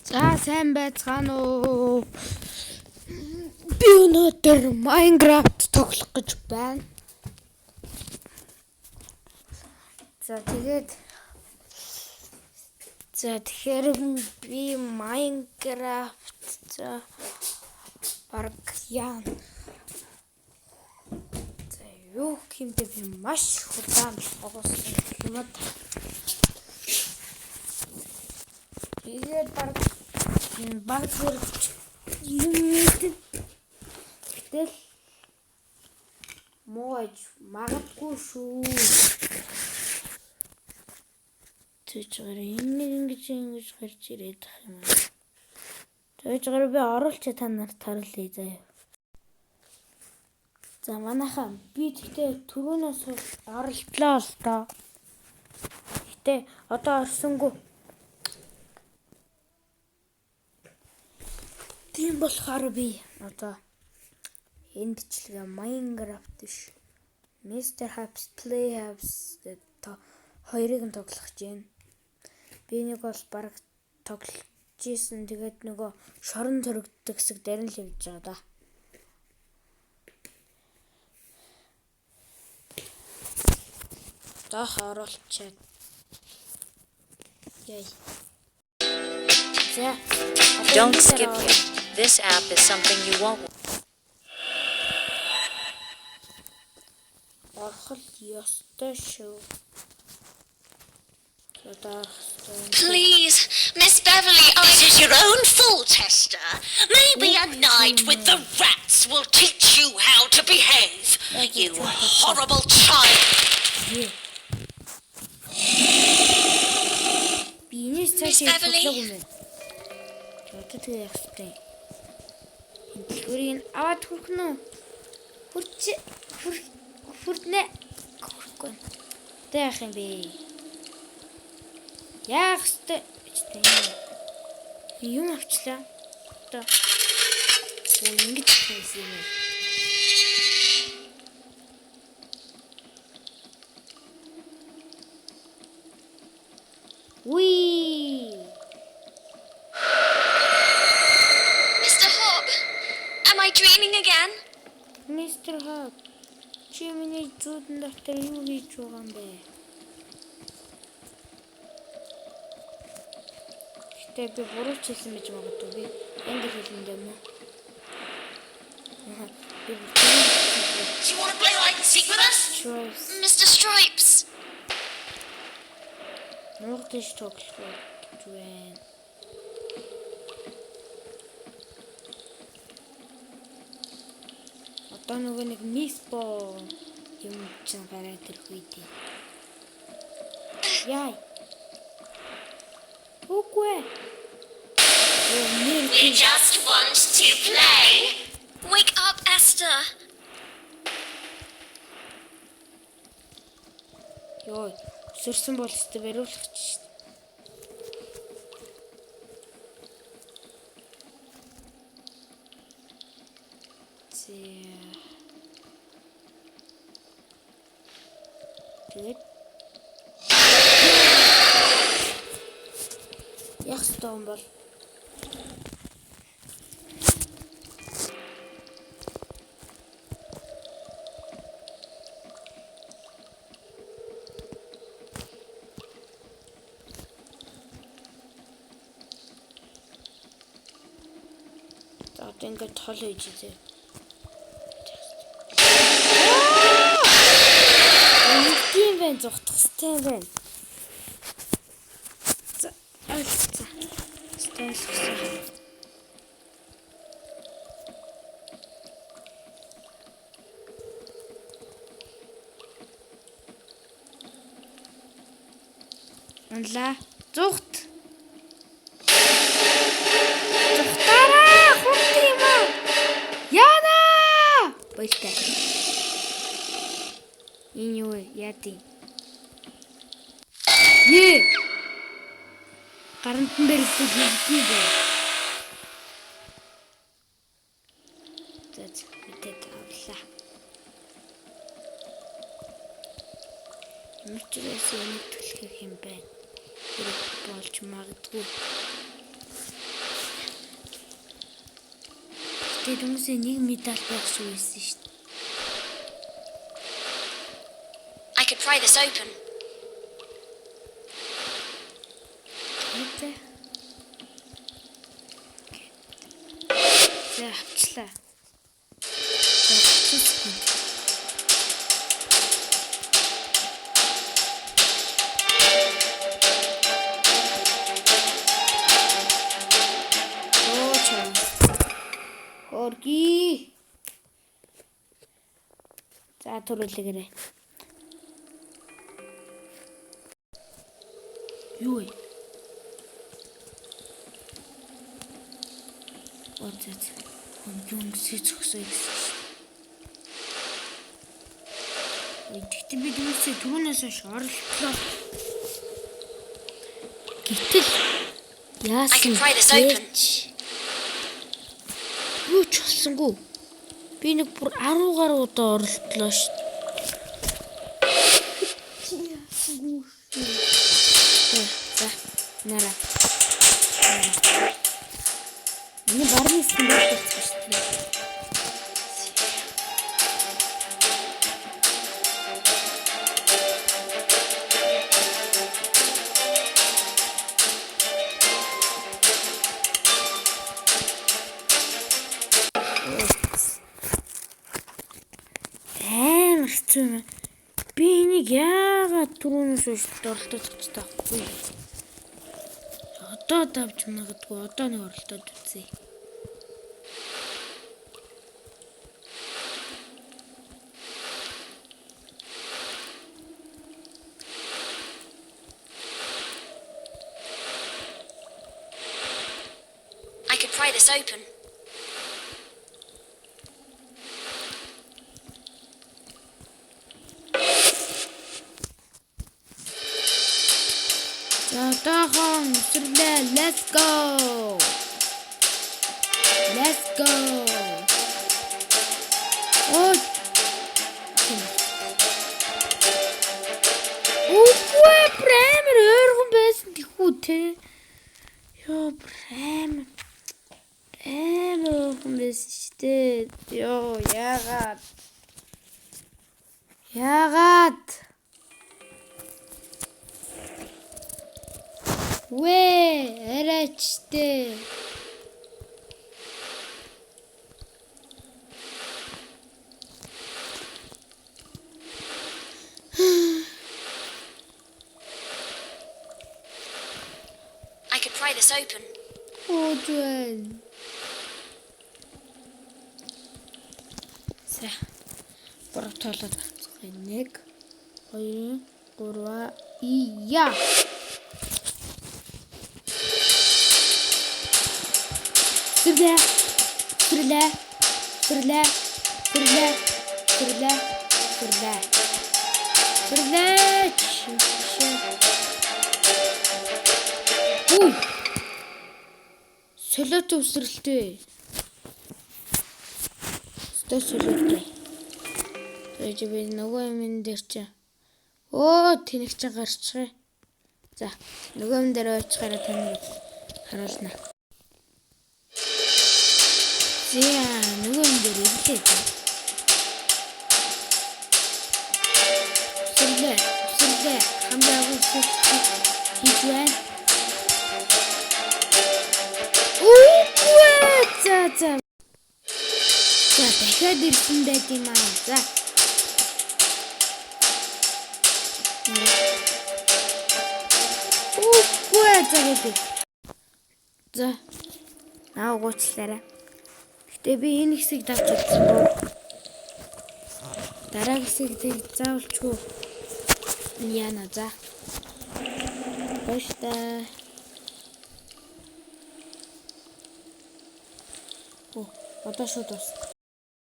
За сайн байцгаана уу? Би өнөөдөр Minecraft тоглох гэж байна. За тэгээд за тэгэхээр би Minecraft за баг яа. За юу гэмдэ би маш их удаан тоглосон юм аа. Тэгээд баг баг зэрэг юм мэдэн. Гэтэл муу аж магадгүй шүү. Тэгж гараа энэ нэг ингэж ингэж гарч ирээд ах юм аа. Тэгж гараа би оруулчаа та нарт харуулъя заяа. За манайхаа би тэгтээ түрүүнээс оролдлоо л доо. Гэтэ одоо орсонгүй. Тийм болохоор би одоо энэ бичлэгээ Minecraft биш. Mr. Hopp's Playhouse гэдэг хоёрыг нь тоглох гэж байна. Би нэг бол баг тоглож исэн. Тэгээд нөгөө шорон төрөгддөг хэсэг дээр нь л явж байгаа да. Доох оруулчаад. Яй. За. Don't skip here. This app is something you won't Орох л ёстой шүү. Одоо орох ёстой. Please, Miss Beverly, I. This is your own fault, Hester. Maybe a night with the rats will teach you how to behave. You horrible child. Ээ. Би энэс Miss цаашаа Beverly. тоглоагүй юм байна. Одоо тэгээ явах ёстой. Энэ дэлгүүрийг нь аваад хүрэх нь үү? Хүрч хүр хүрнэ. Хүрэхгүй. Одоо яах юм бэ? Яах ёстой? Ч тийм. Юм авчлаа. Одоо Оо ингэж хийсэн юм уу? Уи! Mr. Hobb, am I dreaming again? Мистер Хоб, чи миний зүүдэн дотор юу хийж байгаа юм бэ? Гэтэ би буруу ч хэлсэн байж магадгүй би англи хэлэндээ юм уу? Аха, би Do you want to play hide and seek with us? Stripes Mr. Stripes. нуугдаж тоглох гэж байна. Одоо нөгөө нэг Miss Bo юм чинь гараад ирэх үед. Яй. Үгүй ээ. Оо, нэр We just want to play. Wake up, Esther. Йой, өсөрсөн бол өстө бариулах ч. Зэ. Тэгээд яг ёстой юм бол за одоо ингээд тол хийж үзье. Тийм байна, зугтах хэрэгтэй байна. За, ойлцсон. Ойлцсон. Унлаа. Зүгт. Зүгтаараа хурд юм аа. Яна! Баяртай. Энэ юу вэ? Яа дий. Ээ. Гарантан дээр л хийдий бэ. За за, мэдээд авлаа. Ямар ч байсан энийг түлхэх юм байна. Хэрэг болж магадгүй. Тэгээд хүмүүсээ нэг медаль байх шиг байсан шүү дээ. I could pry this open. Тэ. За авчлаа. За авчихсан. Оо чам. Хорги. За түрүүлгээрэй. Юу вэ? Оо зэ. Юм зөксөө гэсэн шин. Гэхдээ би дүүсээ түүнээс хойш оролдлоо. Гэтэл I can яасан pry this open. бэ? Юу ч болсонгүй. Би нэг бүр 10 гаруй удаа оролдлоо шүү дээ. Яасангүй шүү. За, нара. Миний барны хэсэг болсон шүү дээ. Амар хэцүү юм. Би энийг яагаад түрүүнээс хойш оролдож гэж таахгүй. Одоо давж магадгүй одоо нэг оролдоод үзье. I could pry this open. За одоохон өсөрлөө. Let's go. Let's go. Оо. Үгүй праймер ойрхон байсан тэхүү те. Йоо праймер амар ойрхон байсан штэ. Йоо яагаад? Яагаад? Вэ арайчтэй. I could pry this open. Хөөжвэн. За. Гурав тоолоод авчихъя. 1 2 3 ия. Сүрлээ. Сүрлээ. Сүрлээ. Сүрлээ. Сүрлээ. Сүрлээ. Сүрлээ. Үгүй. Солиот өвсрэлтэй. Өстой солиотой. Тэгээд би нөгөө юм дээр чи. Өө тэнэг чи гарчихъя. За нөгөө юм дээр очихаараа таныг харуулна. За нөгөө юм дээр ирлээ. Өсөрлөө. Өсөрлөө. Хамгийн агуу өсөлт хийж байна. Үгүй за за. За дахиад ирсэн байт юм аа. За. Үгүй за гэдэг. За. Аа гуучлаарай. Гэтэ би энэ хэсгийг давж чадсангүй. Дараагийн хэсгийг тэг заавалчгүй яана за. Баяртай. Оо, одоо шууд дуусна.